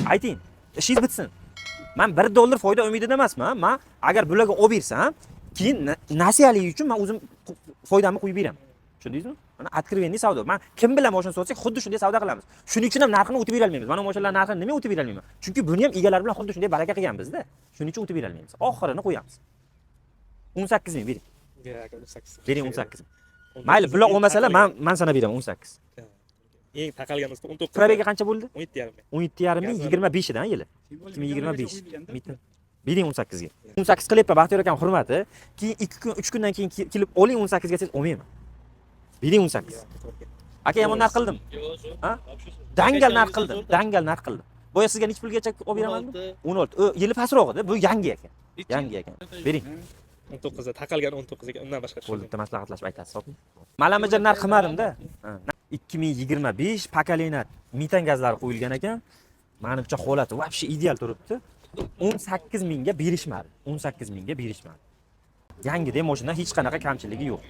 Ayting, ishingiz bitsin. Man 1 dollar foyda umidida emasman. Man agar bularga olib bersam, keyin nasiyaligi uchun man o'zim foydamni qo'yib beraman, tushundingizmi? Mana, откровенный savdo. Man kim bilan mashina sotsak, xuddi shunday savdo qilamiz. Shuning uchun ham narxini o'tib berolmaymiz. Mana bu mashinalar narxini nima o'tib berolmayman? Chunki buni ham egalari bilan xuddi shunday baraka qilganmizda. Shuning uchun o'tib berolmaymiz, oxirini qo'yamiz. 18 000 bering. Yo'q, aka, 18. Bering, 18 000. Mayli, bular olmasalar, man sana beraman 18. Eng taqalgan usta 19. Пробег i qancha bo'ldi? 17,5 ming. 17,5 ming. Gaz. 25 idan yili, 2025. Bitta. Bering 18 ga. 18 qilyapman, Baxtiyor akam hurmati. Keyin 2 kun, 3 kundan keyin kelib oling 18 ga desangiz, olmayman. Bering 18. Aka, yomon narx qildim. Ha? Dangal narx qildim. Dangal narx qildim. Boya sizga necha pulgacha olib beraman? 16. U yili pastroq edi. Bu yangi ekan. Yangi ekan. Bering. 19 da taqalgan, 19 ga, undan boshqa. Bo'ldi, bitta maslahatlashib aytasiz, hopmi? Malamija narx qilmadim-da. Ha, 2025 поколение, metan gazlari qo'yilgan ekan. Manimcha, holati вообще ideal turibdi. 18 mingga berishmadi. 18 mingga berishmadi. Yangida mashina, hech qanaqa kamchiligi yo'q.